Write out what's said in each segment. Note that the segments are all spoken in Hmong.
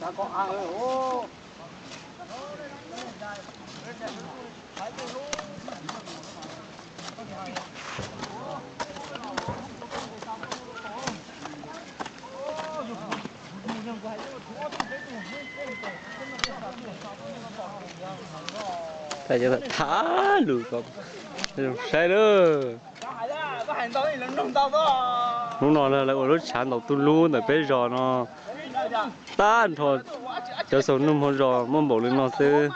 Thaij cov tham lus ko zoo saib lawm. Hnub no lawv ua lub tshav ntaus tuj lub ntawm peb zos no tag nrho, cov xaus nug hauv zos muaj npaum li no xwb.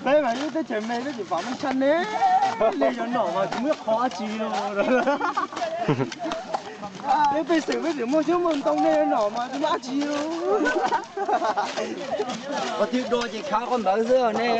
Peb mas lub teb chaws me peb tsis pom muaj tshaj ne, nej yuav nom mas tsis muaj qhov dab tsi li. Peb pej xeem peb tseem muaj xyoob muaj ntoo, nej yuav nom mas tsis muaj dab tsi li. Qhov twg dua ces khav qhov ntawd xwb nej.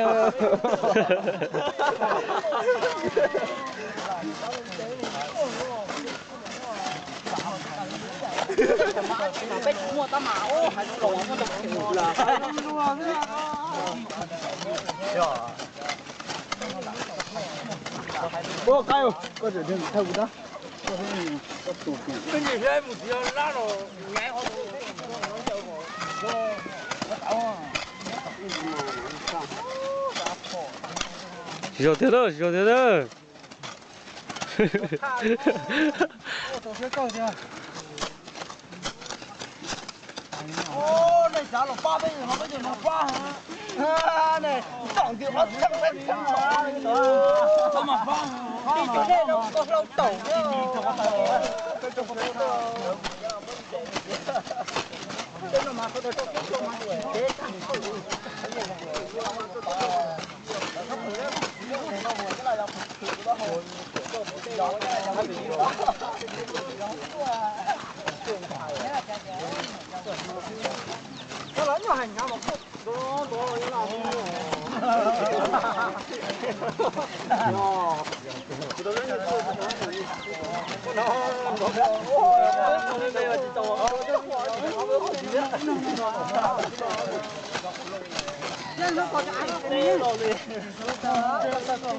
Tsis zog tiag lawm, tsis zog tiag lawm.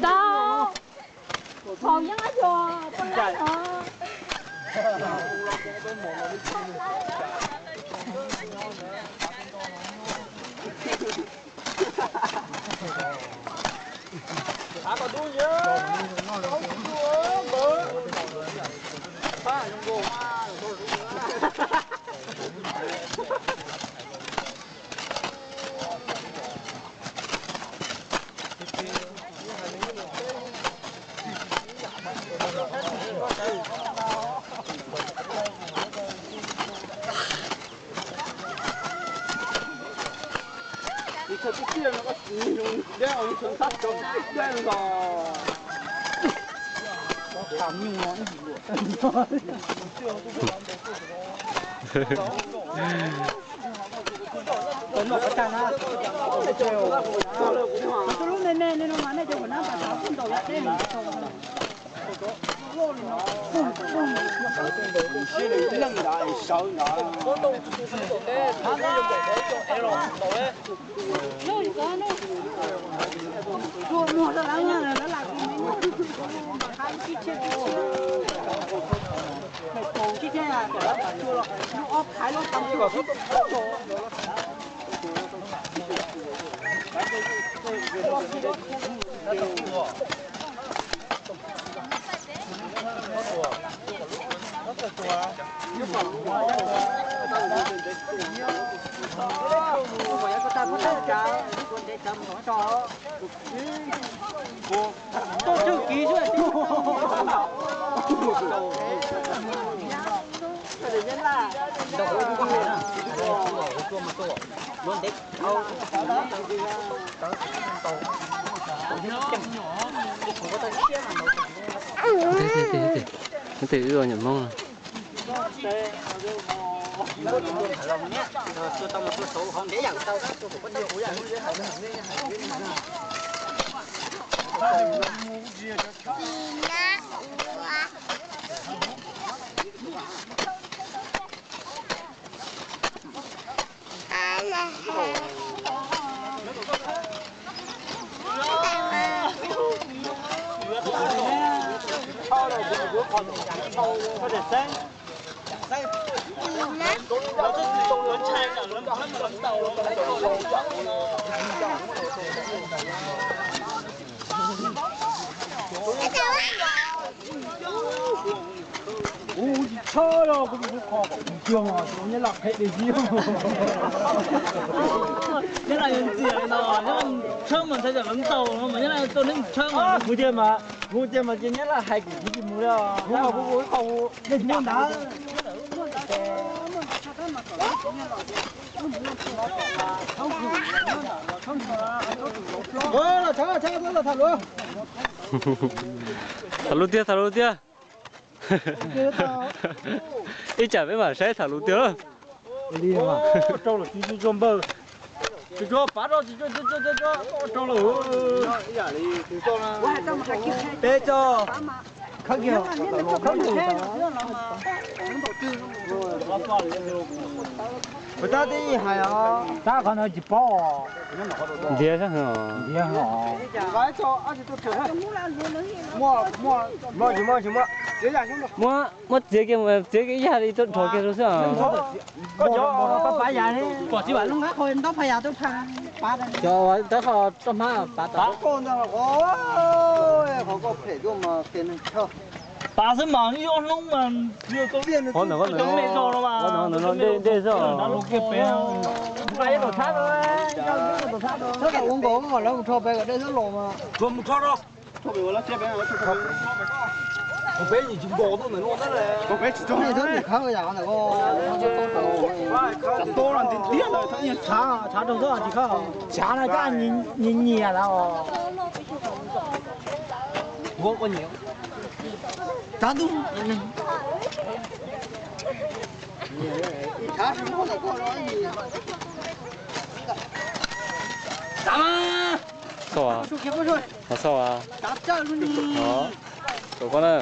Tau. Thaum yeej yog poj laib no. Lub me me no mas nej cov hua nab pas xav kuj ntaus dej. Tes ua nyuam Hmoob no. Kuv tsis tshawb los kuv tus kho kom kuv tiag mas tus Nyab Laj qheb tiag xwb. Nyab Laj yuav ntxias li no, Nyab Laj tshawb mas ntshai tsam lawv ntaus no mas Nyab Laj tuaj neeb tshawb mas. Kuv tiag mas, kuv tiag mas ces Nyab Laj hais kuv kuv tsis mus li. Kuv mas kuv kuv qhov kuv nej tsis muaj ntawd. Los tshawb, tshawb, los tham lus. Tham lus tiag, tham lus tiag. Ib tsam peb mam saib tham lus tiag. Rau lawm, tsis tsis tsis npawg. Tsis tsuas pav rau, tsis tsuas tsis tsuas tsis tsuas rau lawm. Peb tso. Khawb kiag, khawb kiag. Tab tib hais os, tab qhov no tsis paub os. Ntxias, ntxias os. Muaj, muaj, tsis muaj, tsis muaj. Muab, muab txiav kiag, txiav kiag ib yam li tuaj dhos kiag rau xwb os. Koj cov pab yas li, pom tsis vam lub nqab qhov ntaub pab yas tuaj pab. Cov tab qhov roj hmab pab tau. Qhov koj phem tuaj mas qhia neeg tshaj. Pab xwb mas ib ob hnub mas qhov ntawm, qhov ntawm, qhov ntawm no dej, dej xwb os. Ua nkaus lawv mus rho pem kom dej xwb los mas. Mus rho rau. Peb tsis nkaus tuaj ntawm no tab. Tshav no koj nyiam nyiam lawm os. Tshav ntuj. Xauj, xauj, xauj. Tus koj na.